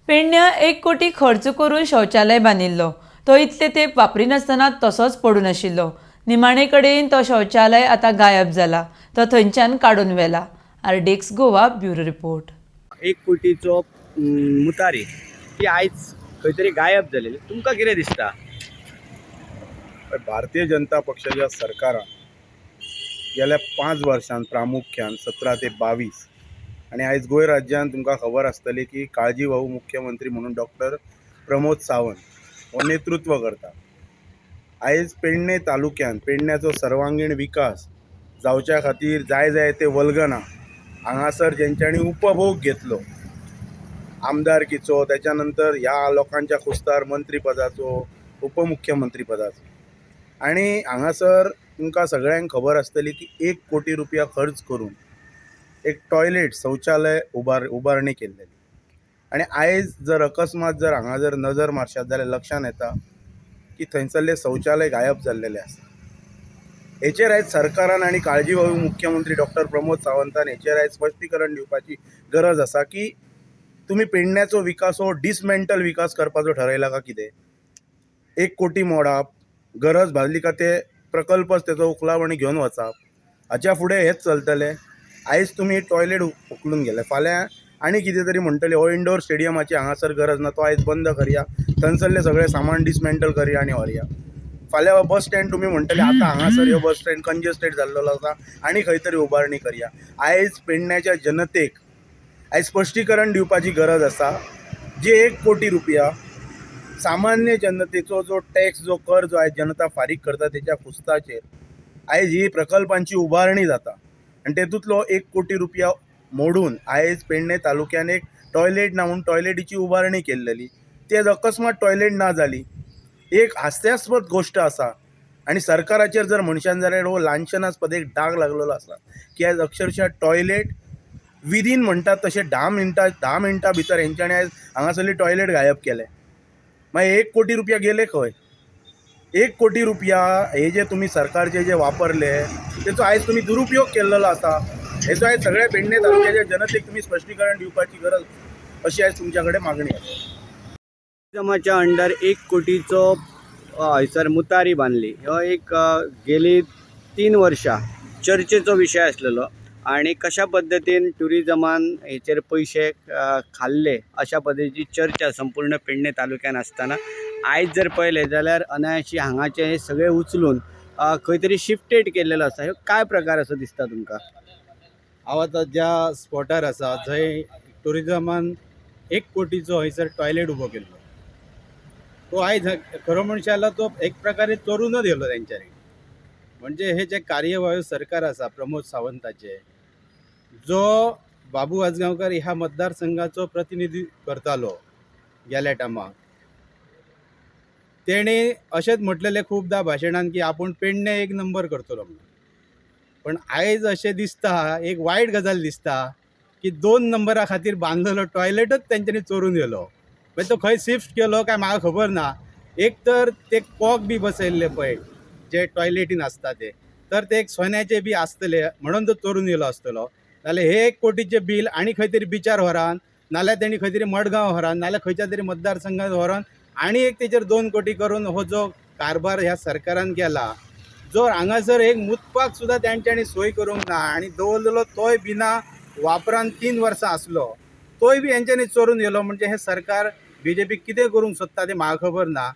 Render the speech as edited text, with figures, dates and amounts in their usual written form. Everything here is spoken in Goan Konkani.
पेडण्यां एक कोटी खर्च करून शौचालय बांदिल्लो. तो इतले तेंप वापरिनासतना तसोच पडून आशिल्लो. निमाणे कडेन तो शौचालय आतां गायब जाला. तो थंयच्यान काडून व्हेला. RDX Goa, bureau report. एक कोटीचो मुतारी ती आयज खंय तरी गायब जालेली. तुमकां कितें दिसता? भारतीय जनता पक्षाच्या सरकारान गेल्या 5 वर्सांत, प्रामुख्यान 17 ते 22 आनी आयज गोंय राज्यांत तुमकां खबर आसतली की काळजी भाऊ मुख्यमंत्री म्हणून डॉक्टर प्रमोद सावंत हो नेतृत्व करता. आयज पेडणे तालुक्यांत पेडण्याचो सर्वांगीण विकास जावच्या खातीर जाय जाय ते वल्गना हांगासर जेंच्यांनी उपभोग घेतलो आमदारकीचो, त्याच्या नंतर ह्या लोकांच्या खुस्तार मंत्रीपदाचो, उपमुख्यमंत्रीपदाचो आनी हांगासर तुमकां सगळ्यांक खबर आसतली की 1 कोटी रुपया खर्च करून एक टॉयलेट, शौचालय उबारणी केल्लेली आनी आयज जर अकस्मात जर हांगा जर नजर मारशात जाल्यार लक्षांत येता की थंयसरलें शौचालय गायब जाल्लेलें आसा. हेचेर आयज सरकारान आनी काळजी मुख्यमंत्री डॉक्टर प्रमोद सावंतान हेचेर आयज स्पश्टीकरण दिवपाची गरज आसा की तुमी पेडण्याचो विकास हो डिसमेंटल विकास करपाचो ठरयला का कितें? 1 कोटी मोडप, गरज भासली का ते प्रकल्पच तेचो उखलाप आनी घेवन वचप. हाच्या फुडें हेंच चलतलें. आयज तुमी टॉयलेट उखलून गेले, फाल्यां आनी कितें तरी म्हणटले, हो इंडोर स्टेडियमाची हांगासर गरज ना, तो आयज बंद करया, थंयसरलें सगळें सामान डिसमेंटल करया आनी व्हरया. फाल्यां बस स्टँड तुमी म्हणटले, आतां हांगासर ह्यो बस स्टँड कंजेस्टेड जाल्लेलो आसा आनी खंय तरी उबारणी करया. आयज पेडण्याच्या जनतेक आयज स्पश्टीकरण दिवपाची गरज आसा. जे 1 कोटी रुपया सामान्य जनतेचो जो टॅक्स, जो कर जो आयज जनता फारीक करता, तेच्या खुस्ताचेर आयज ही प्रकल्पांची उबारणी जाता आनी तेतूंतलो 1 कोटी रुपया मोडून आयज पेडणे तालुक्यान एक टॉयलेट ना म्हूण टॉयलेटीची उबारणी केल्लेली, ती आयज अकस्मात टॉयलेट ना जाली. एक हास्यास्पद गोश्ट आसा आनी सरकाराचेर जर म्हणशान जाल्यार हो लांछनास्पद एक डाग लागलेलो आसा की आयज अक्षरशा टॉयलेट विदीन म्हणटात तशें 10 मिनटां, 10 मिनटां भितर हेंच्यांनी आयज हांगासरली टॉयलेट गायब केले. मागीर 1 कोटी रुपया गेले खंय? 1 कोटी रुपया हे जे तुमी सरकारचे जे वापरले, तेचो आयज तुमी दुरुपयोग केल्लेलो आसा. हेचो आयज सगळ्या पेडणे तालुक्याच्या जनतेक तुमी स्पश्टीकरण दिवपाची गरज अशी आयज तुमच्या कडेन मागणी आसा. टुरिजमाच्या अंडर 1 कोटीचो हयसर मुतारी बांदली. हो एक गेली 3 वर्षां चर्चेचो विशय आसलेलो आनी कशा पद्दतीन ट्युरिजमान हेचेर पयशे खाल्ले, अशा पद्दतीची चर्चा संपूर्ण पेडणे तालुक्यान आसतना आयज जर पळयलें जाल्यार अनायाशी हांगाचें हे सगळें उचलून खंय तरी शिफ्टेड केल्लेलो आसा. ह्यो काय प्रकार असो दिसता तुमकां? हांव आतां ज्या स्पॉटार आसा, जंय टुरिजमान 1 कोटीचो हयसर टॉयलेट उबो केल्लो, तो आयज खरो म्हणशात जाल्यार तो एक प्रकारे चोरूनच येयलो तेंच्यांनी. म्हणजे हे जे कार्यवाहू सरकार आसा प्रमोद सावंताचे, जो बाबू आजगांवकर ह्या मतदारसंघाचो प्रतिनिधी करतालो गेल्या टायमाक, तेणे अशेंच म्हटलेलें खुबदां भाशणान की आपूण पेडणे एक नंबर करतलो म्हणून. पण आयज अशें दिसता, एक वायट गजाल दिसता की 2 नंबरा खातीर बांदलेलो टॉयलेटच तेंच्यांनी चोरून व्हेलो. मागीर तो खंय शिफ्ट केलो काय म्हाका खबर ना. एक तर ते कॉक बी बसयल्ले पळय जे टॉयलेटीन आसता ते, तर ते एक सोन्याचे बी आसतले म्हणून तो चोरून येयलो आसतलो. नाल्यार हे 1 कोटीचें बील आनी खंय तरी बिचार व्हरान, नाल्यार तेणी खंय तरी मडगांव व्हरान, नाल्यार खंयच्या तरी मतदारसंघात व्हरोन आनी एक तेचेर 2 कोटी करून हो जो कारभार ह्या सरकारान केला, जो हांगासर एक मुतपाक सुद्दां तेंच्यांनी सोय करूंक ना आनी दवरलेलो तोय बिना वापरान 3 वर्सां आसलो, तोय बी हेंच्यांनी चोरून व्हेलो. म्हणजे हे सरकार बीजेपी कितें करूंक सोदता तें म्हाका खबर ना.